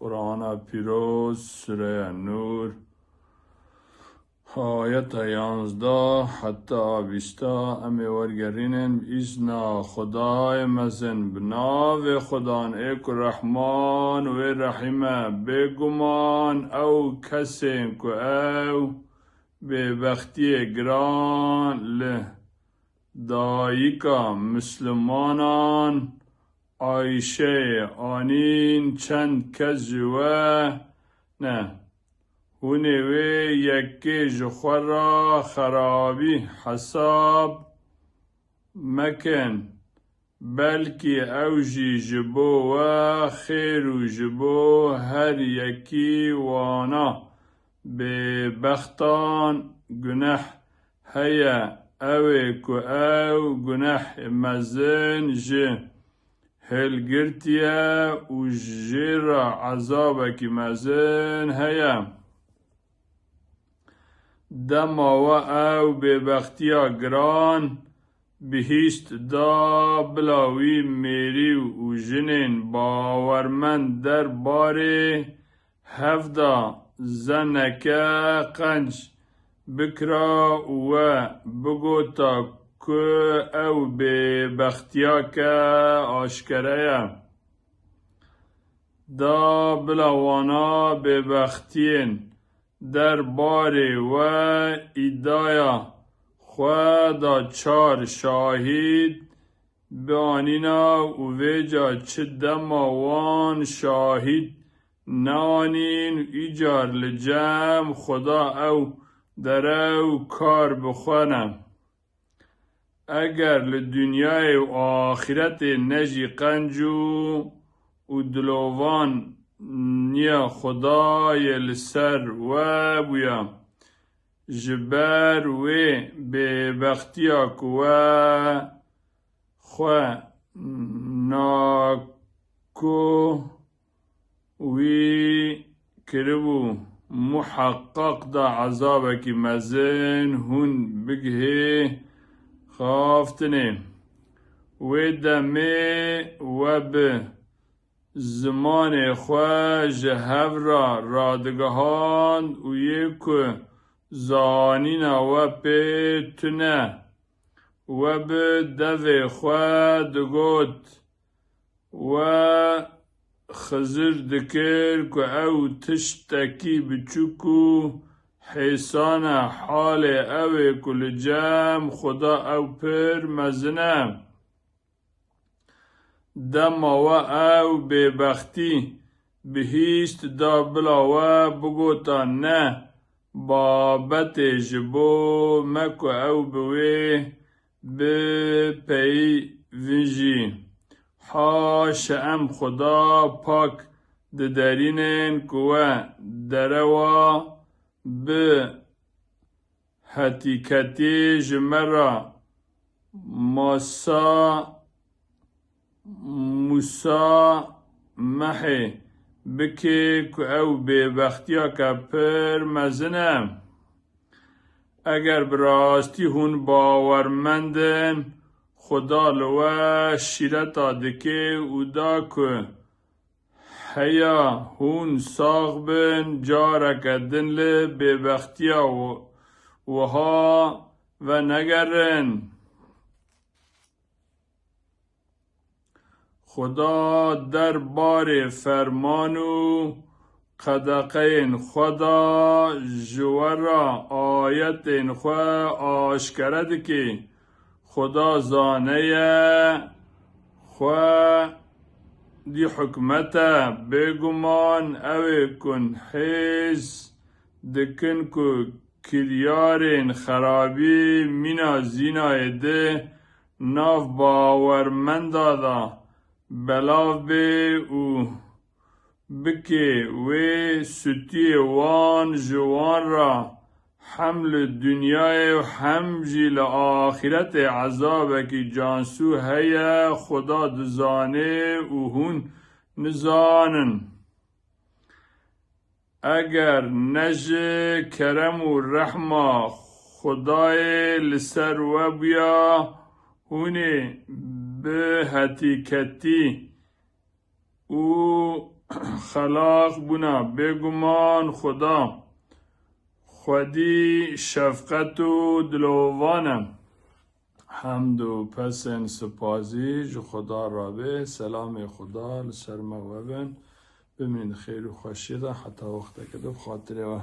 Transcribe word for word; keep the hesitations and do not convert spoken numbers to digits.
Qur'ana Pîroz, Sureya Nûr, ayeta yanzdeh heta bîsta, em ê wergerînin bi îzna Xwedayê mezin, bi navê Xwedan ê ku Rehman wê Rehîm e. Bêguman ew kesên ku ew bêbextiyê giran li dayika mislimanan Ayşeyê anîn çend kes ji we ne. Hûn ê wê yekê ji xwe re xerabî hesab mekin. Belkî ew jî ji bo we xêr û ji bo her yekî wana bêbextan guneh heye. Ew ê ku ew gunehê mezin ji hilgirtiye û jê re ezabekî mezin heye. Dema we ew bêbextiya giran bihîst, da bila wî mêrî û jinên bawermend der barê hev da zeneke qenc bikira û we bigota ku ew bêbextiyake aşkere ye. Da bila wana bêbextiyên der barê we îdaya xwe da çar şahîd bianîna û vêca çi dema wan şahîd neanîn, îcar li cem Xweda ew derew kar bi xwe ne. Eger li dinyayê û axîretê ne jî qenc û, û dilovaniya Xwedayê li ser we bûya, ji ber wê bêbextiya ku we xwe nako wî kiribû, muheqeq da ezabekî mezin hûn bigihê xaftinê. Wê demê we bi zimanê xwe ji hev re radigihand û yê ku zanîna we pê tune, we bi devê xwe digot, we xizir dikir ku ew tiştekî biçûk û hêsan e, halê ew ê ku li cem Xuda ew pir mezin e. Dema we ew bêbextî bihîst, da bila we bigota ne babetê ji bo me ku ew bi wê bipeyivin jî. Haşa em Xuda pak diderînin ku we derewa bi hetîketî ji me re masa musamehê bike ku ew bêbextiyeke pir mezin e. Eger bi rastî hûn bawermend in, Xuda li we şîreta dike û da ku heya hûn sax bin, careke din li bêbextiya wi-, wiha venegerin. Xuda der barê ferman û qedeqeyên xwe de ji we re ayetên xwe aşkere dike. Xuda zane ye, xwedî hikmet e. Bêguman ew ê ku hêz dikin ku kiryarên xerabî mîna zînayê di nav bawermenda de belav bê û bike wê sûtiyê wan ji wan re hem li dinyayê û hem jî li axîretê ezabekî cansû heye, Xuda dizane û hûn nizanin. Eger ne ji kerem û rehma Xwedayê li ser we bûya, hûn ê bi hetîketî û xelaq bûna. Bêguman Xuda xwedî şefqet û dilovan e. Hemd û pesên sipasî ji Xuda re be. Selamê Xuda li ser me we bin. Bimîn xêr û xweşiyê de heta wexteke din bi xatirê we.